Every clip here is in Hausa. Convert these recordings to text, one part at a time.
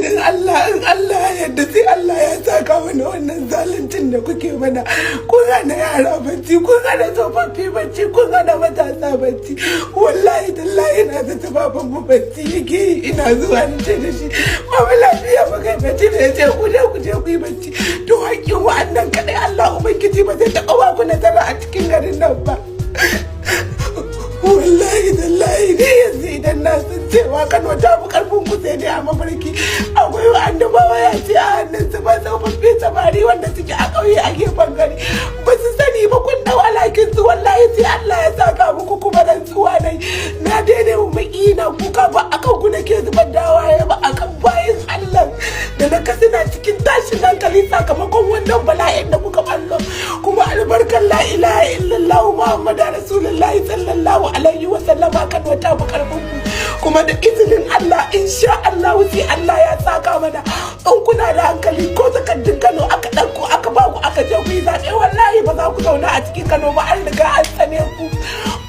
Izinin Allah, in Allah ya yarda, sai Allah ya saka mana wannan zaluncin da kuke mana. Kun hana yara bacci, kun hana tsofaffi bacci, kun hana matasa bacci. Wallahi tallahi na ta baban mu bacci yake yi, ina zuwa ni ce da shi, "Mama, lafiya ba kai bacci da?" Ya ce, "Ku je, ku je ku yi bacci." To, hakkin wa'annan kadai Allah Ubangiji ba zai taɓa ba ku nasara a cikin garin nan ba. Wallahi tallahi ne yanzu idan na san cewa Kano ta fi karfin ku, sai dai a mafarki. Akwai wa'anda ba waya ce a hannunsu ba, tsofaffi, samari wanda suke a ƙauye, a gefen gari, ba su sani ba, kun dau alhakin su. Wallahi sai Allah ya saka muku. Kuma rantsuwa nai, na daina mu maki na kuka ba akan ku nake zubar da hawaye ba, akan bayin Allah da na suna cikin tashin hankali sakamakon wannan bala'in da kuka ballo. Kuma albarkar la ilaha illallah Muhammadu Rasulullahi sallallahu alaihi wa sallama, kan wata bu karfin ku. Kuma da izinin Allah, insha Allah, sai Allah ya saka mana. In kuna da hankali, ko takardun Kano aka ɗauko aka ba ku aka je ku yi zaɓe, wallahi ba za ku zauna a cikin Kano ba. An riga an tsane ku,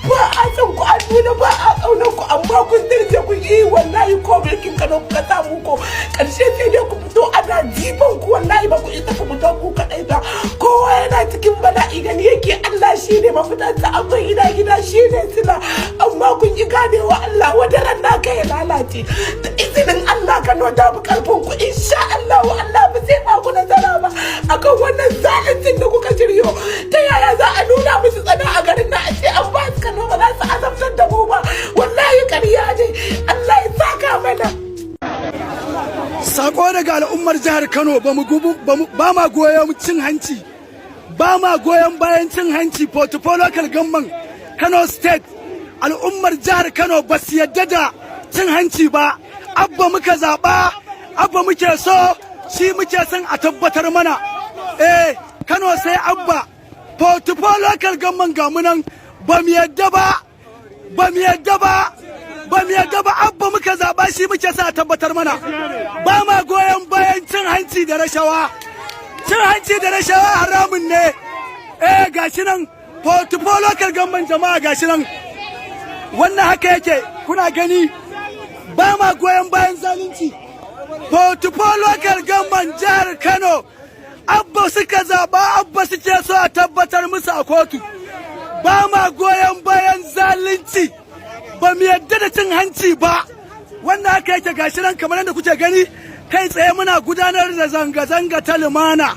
ba a san ku, an nuna ba a ƙaunar ku, amma kun dirje ku yi. Wallahi ko mulkin Kano kuka samu, ko ƙarshe sai dai ku fito ana jifan ku. Wallahi ba ku isa ku fito ku kaɗai ba. Kowa yana cikin bala'i, gani yake Allah shi ne mafitansa, amma gida gida shi ne sila, amma kun yi ganewa. Allah wadaran naka ya lalace. Da izinin Allah, Kano ta fi karfin ku, insha Allah. Allah ba zai ba ku nasara ba akan wannan zaluncin da kuka shiryo. Ta yaya za a nuna musu tsana a garin na, a ce an ba su Kano, ba za su azabtar da mu ba? Wallahi ƙarya ne. Allah ya saka mana. Sako daga al'ummar jihar Kano: ba ma goyon cin hanci, ba ma goyon bayan cin hanci. 44 Local Government, Kano State, al'ummar jihar Kano ba su yadda da cin hanci ba. Abba muka zaɓa, Abba muke so, shi muke son a tabbatar mana. Eh, Kano sai Abba. 44 Local Government, ga mu nan, ba mu yadda ba, ba mu yadda ba, ba mu yadda ba. Abba muka zaɓa, shi muke sa a tabbatar mana. Ba ma goyon bayan cin hanci da rashawa. Cin hanci da rashawa haramun ne. Eh, gashi nan 44 Local Government, jama'a, gashi nan. Wannan haka yake, kuna gani, ba ma goyon bayan zalunci. 44 Local Government, jihar Kano, Abba suka zaɓa, Abba suke so a tabbatar musu a kotu. Ba ma goyon bayan zalunci, ba mu yadda da cin hanci ba. Wannan haka yake, gashi nan kamar yadda kuke gani. Kai tsaye muna gudanar da zanga-zanga ta lumana.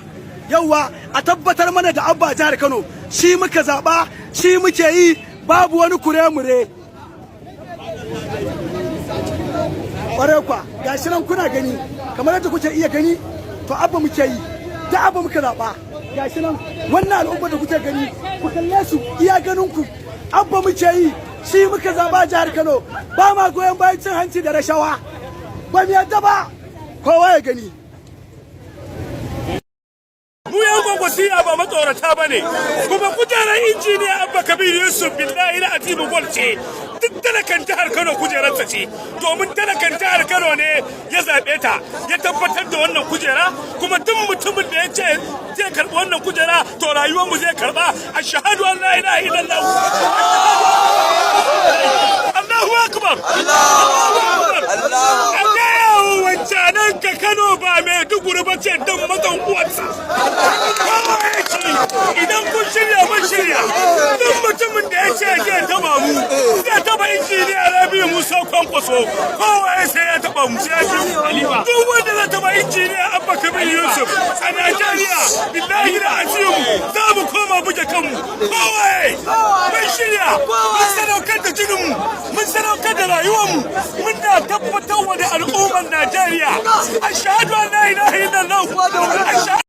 Yauwa, a tabbatar mana da Abba a jihar Kano. Shi muka zaɓa, shi muke yi, babu wani kure-mure. Ƙwarai kwa, gashi nan kuna gani, kamar yadda kuke iya gani. To, Abba muke yi, da Abba muka zaɓa. Gashi nan wannan al'umma da kuke gani, ku kalle su iya ganin ku. Abba muke yi, shi muka zaɓa jihar Kano. Ba ma goyon bayan cin hanci da rashawa, ba mu yadda ba. Kowa ya gani. Mu yan Kwankwasiya ba matsorata ba ne, kuma kujerar Injiniya Abba Kabir Yusuf, billahi na atibu gol ce. Duk talakan jihar Kano kujerarsa ce, domin talakan jihar Kano ne ya zaɓe ta, ya tabbatar da wannan kujera. Kuma duk mutumin da ya ce zai karɓi wannan kujera, to rayuwar mu zai karɓa. Ashhadu an la ilaha illallah. Allahu akbar, Allahu akbar. A gaya wa wancanan ka, Kano ba Maiduguri ba ce don mazan uwarsa. Kowa ya ce idan kun shirya, mun shirya. Duk mutumin da ya ce zai taba mu, zai taba Injiniya Rabiu Musa Kwankwaso, kowa ya sai ya taba mu, sai ya ci. Duk wanda zai taba Injiniya Abba Kabir Yusuf a Najeriya, billahi da azimu za mu koma buge kanmu. Kowa ya mun shirya, mun sadaukar da jininmu, mun sadaukar da rayuwarmu, muna tabbatar wa da al'ummar Najeriya, ashhadu an la ilaha illallah, ashhadu